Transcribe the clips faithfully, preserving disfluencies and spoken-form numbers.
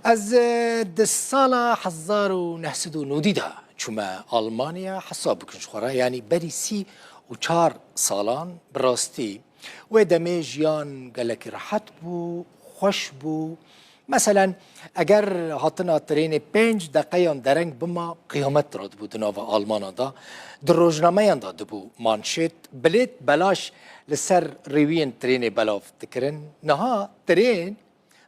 Ez, e, di sala hezar û neh sed û nodî de çûme Almanya, hesab bikin ji xwe re, yanî berî sî û çar salan bi rastî wê demê jiyan gelekî rehet bû, xweş bû. Meselen, eger hatina trênê pênc deqeyan dereng bima, qiyamet radibû di nava Almana de. Di rojnameyan de dibû manşêt, bilêt belaş li ser rêwiyên trênê belav dikirin. Niha trên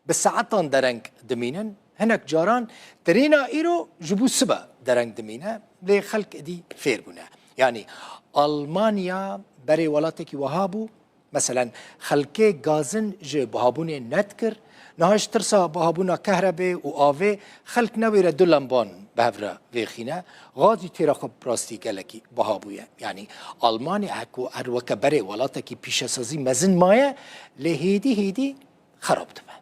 bi saetan dereng dimînin. Hinek caran trêna îro ji bo sibe dereng dimîne, lê xelk êdî fêr bûne. Yanî Almanya berê welatekî wiha bû. Meselen, xelkê gazin ji bihabûnê nedikir. Niha ji tirsa bihabûna kehrebê û avê xelk newêre du lemban bi hev re vêxîne. Gazî têra xwe bi rastî gelekî biha bûye. Yanî Almanya her ku, her weke berê welatekî pîşesazî mezin maye, lê hêdî hêdî xerab dibe.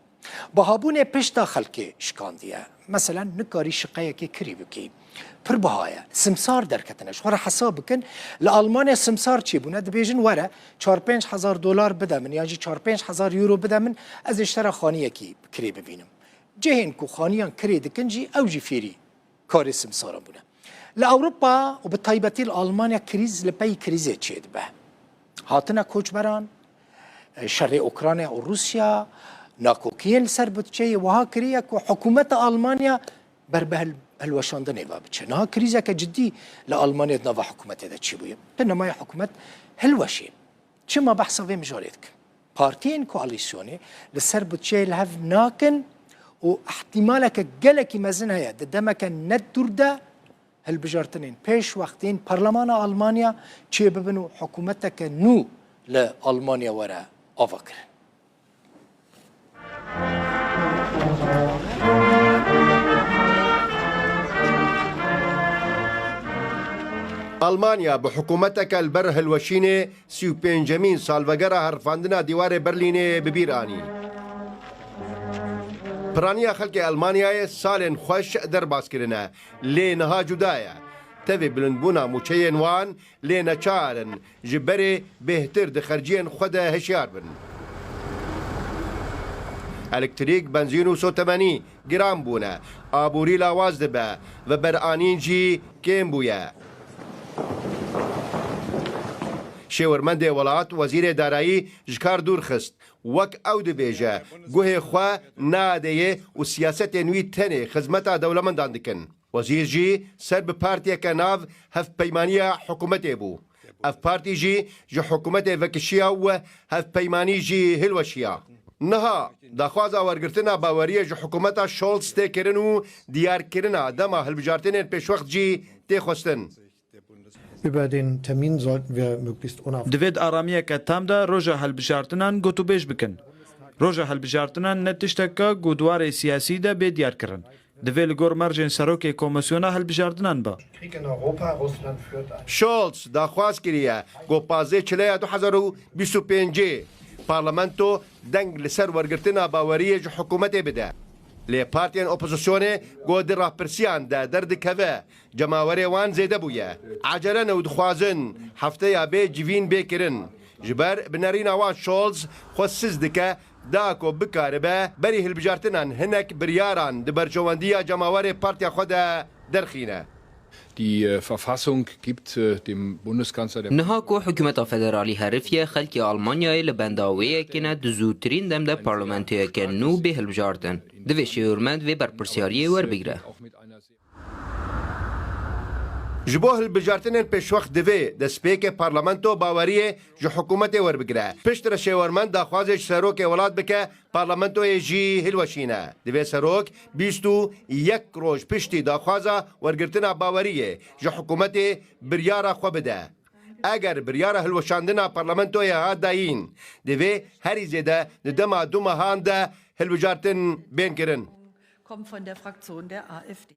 Bihabûnê pişta xelkê şikandiye. Meselen, nikarî şiqeyekê kirî bikî. Pir biha ye. Simsar derketine. Ji xwe re hesab bikin. Li Almanya simsar çêbûne. Dibêjin, were, çar pênc hezar dolar bide min, yan jî çar pênc hezar euro bide min, ez ê ji te re xaniyekî kirê bibînim. Cihên ku xaniyan kirê dikin jî, ew jî fêrî karê simsaran bûne. Li Ewropa û bi taybetî li Almanya krîz li pey krîzê çêdibe. Hatine koçberan, şerê Ukrayna û Rûsya, nakokiyên li ser budçeyê wiha kiriye ku hikûmeta Almanya ber bi hil-, hilweşandinê ve biçe. Niha krîzeke cidî li Almanya di nava hikûmetê de çêbûye. Di nemaya hikûmet hilweşê. Çima behsa vê mijarê dikim? Partiyên koalîsyonê li ser budçeyê li hev nakin û ihtimaleke gelekî mezin heye di demeke ne dûr de hilbijartinên pêşwext yên Parlemana Almanya çêbibin û hikûmeteke nû li Almanya were avakirin. Almanya bi hikûmeteke li ber hilweşînê sî û pêncemîn salvegera herifandina dîwarê Berlînê bi bîr anî. Piraniya xelkê Almanyayê salên xweş derbas kirine, lê niha cuda ye. Tevî bilindbûna mûçeyên wan, lê neçar in ji berê bêhtir di xerciyên xwe de hişyar bin. Elektrîk, benzîn û sotemenî giran bûne, aborî lawaz dibe, veberanîn jî kêm bûye. Şêwirmendê welat, wezîrê darayî ji kar dûr xist. Wek ew dibêje, guhê xwe nadeyê û siyasetên wî tenê xizmeta dewlemendan dikin. Wezîr jî ser bi partiyeke nav hevpeymaniya hikûmetê bû. Ev partî jî ji hikûmetê vekişiya û hevpeymanî jî hilweşiya. Niha daxwaza wergirtina baweriyê ji hikûmeta Scholz tê kirin û diyarkirina dema hilbijartinên pêşwext jî tê xwestin. Über den Termin sollten wir möglichst unauffällig. Divê di aramiyeke tam de roja hilbijartinan gotûbêj bikin. Roja hilbijartinan ne tiştek e ku di warê siyasî de bê diyarkirin. Divê li gor mercên serokê komîsyona hilbijartinan be. Krieg in Europa, Russland führt ein. Scholz daxwaz kiriye ku pazdeh çileya du hezar û bîst û pêncê parlamento deng li ser wergirtina baweriyê ji hikûmetê bide. Lê partiyên opozisyonê ku di rapirsiyan de derdikeve, cemawerê wan zêde bûye. Ecele ne û dixwazin hefteya bê civîn bê kirin. Ji ber binerîna wan Scholz xwe siz dike, da ku bikaribe berî hilbijartinan hinek biryaran di berjewendiya cemawerê partiya xwe de derxîne. Die, äh, Verfassung gibt, äh, dem Bundeskanzler der Niha ku hikûmeta federalî herifiye, xelkê Almanyayê li benda wê yekê ne di zûtirîn dem de parlamentoyeke nû bê hilbijartin. Divê şêwirmend vê berpirsiyariyê werbigire. Ji bo hilbijartinên pêşwext divê destpêkê parlamento baweriyê ji hikûmetê werbigire. Piştre şêwermend daxwazê ji serokê welat bike, parlamentoyê jî hilweşîne. Divê serok bîst û yek roj piştî daxwaza wergirtina baweriyê ji hikûmetê biryara xwe bide. Eger biryara hilweşandina parlamentoyê hat dayîn, divê herî zêde di dema du mehan de hilbijartin bên kirin. Kommt von der Fraktion der A F D.